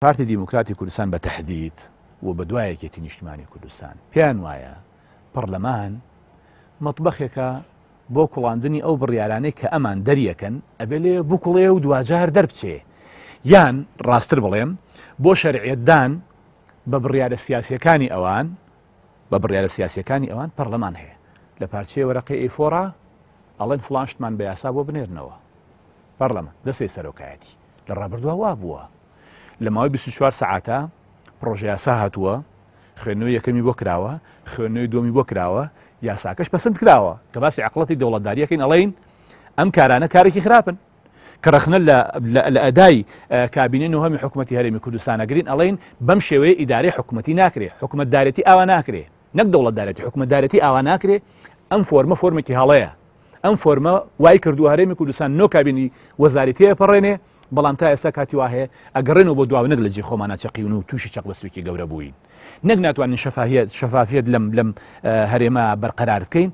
پارتی دیموکراتی کوردستان بە تەحدید و بە دوای یەکێتی نیشتمانی کوردستان پێیان وایە پەڕلەمان مەتبەخێکە بۆ کوڵاندنی ئەو بڕیارانەی کە ئەمان دەریەکەن ئەبێ لێ بکوڵێ و دواجار دەربچێ یان ڕاستتر بڵێم بۆ شەرعیەتدان بە بڕیارە سیاسیەکانی ئەوان بە بڕیارە سیاسیەکانی ئەوان پەڕلەمان هەیە لە پارچەیە وەرەقەی ئەیفۆرا ئەڵێن فڵان شتمان بە یاسا بۆ بنێرنەوە پەڕلەمان دەسەی سەرۆکایەتی لە ڕابردووە وا بووە لە ماوەی 24 سەعاتە پڕۆژە یاسا هاتووە خوێندنەوەی یەکەمی بۆ کراوە خوێندنەوەی دووەمی بۆ کراوە یاساکەش پەسند کراوە کە باسی عقڵەتی دەوڵەتداریەکەین ئەڵێین ئەم کارانە کارێکی خراپن کە ڕەخنە لە ئەدای کابینەی نۆهەمی حکوومەتی هەرێمی کوردستانەگرین ئەڵێن بەم شێوەیە ئیدارەی حکوومەتی ناکرێ حکوومەتدارێتی ئاوا ناکرێ نەک دەوڵەتدارێتی حکوومەتدارێتی ئاوا ناکرێ ئەم فۆرمە فۆرمێکی هەڵەیە ئەم فۆرمە وای کردووە هەرێمی کوردستان نۆ کابینی وەزاری تێپەڕێنێ، بەڵام تا ئێستا کاتی وا هەیە ئەگەڕێنەوە بۆ دواوە نەک لە جێی خۆمانا چەقیون و تووشی چەقبەستوویەکی گەورە بووین. نەک ناتوانین شەفاهیەت شەفافیەت لەم لەم هەرێمە بەرقەرار بکەین،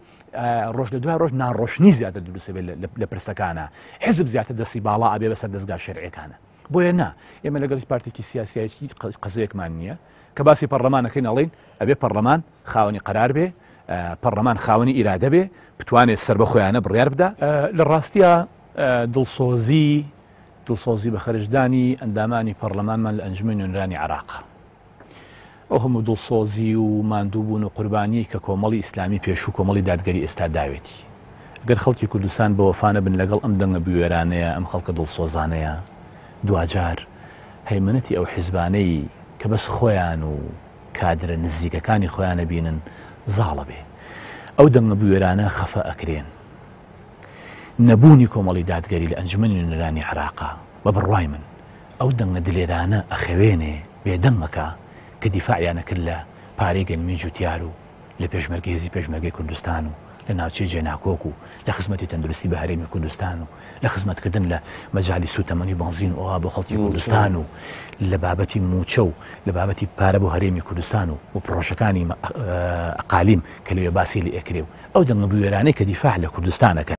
ڕۆژ لە دوای ڕۆژ ناڕۆشنی زیاتر دروست ئەبێ لە پرسەکانا، حیزب زیاتر دەستی باڵا ئەبێ بەسەر دەزگا شەرعیەکانا. بۆیە نا ئێمە لەگەڵ هیچ پارتێکی سیاسیی هیچ قەزەیەکمان نییە. کە باسی پەڕلەمان ئەکەین ئەڵێین ئەبێ پەڕلەمان خاوەنی قەرار بێ، پەڕلەمان خاوەنی ئیرادە بێ، بتوانێ سەربەخۆیانە بڕیار بدا. لە ڕاستیا دڵسۆزی دڵسۆزی بە خەرجدانی ئەندامانی پەڕلەمانمان لە ئەنجومەنی نوێنەرانی عێراقە. ئەو هەموو دڵسۆزی و ماندووبوون و قوربانییەی کە کۆمەڵی ئیسلامی پێشوو کۆمەڵی دادگەری ئێستا داوێتی. گەر خەڵکی کوردستان بەوەفا نەبن لەگەڵ ئەم دەنگە بوێرانەیە، ئەم خەڵکە دڵسۆزانەیە، دواجار هەیمەنەتی ئەو حیزبانەی کە بەس خۆیان و کادرە نزیکەکانی خۆیان ئەبینن زاڵ ئەبێ. ئەو دەنگە بوێرانە خەفە ئەکرێن. نەبوونی کۆمەڵی دادگەری لە ئەنجومەنی نوێنەرانی عێراقا بە بڕوای من ئەو دەنگە دلێرانە ئەخەوێنێ، بێدەنگ ئەکا کە دیفاعیان ئەکرد لە پارەی گەنمی جوتیار و لە پێشمەرگەی هێزی پێشمەرگەی کوردستان و لە ناوچەی جێناکۆک و لە خزمەتی تەندروستی بە هەرێمی کوردستان و لە خزمەتکردن لە مەجالی سوتەمەنی و بەنزین و ئەوا بۆ خەڵکی کوردستان و لە بابەتی موچە و لە بابەتی پارە بۆ هەرێمی کوردستان و و پڕۆژەکانی ئەقالیم کە لەوێ باسی لێ ئەکرێ و ئەو دەنگە بوێرانەی کە دیفاع لە کوردستان ئەکەن.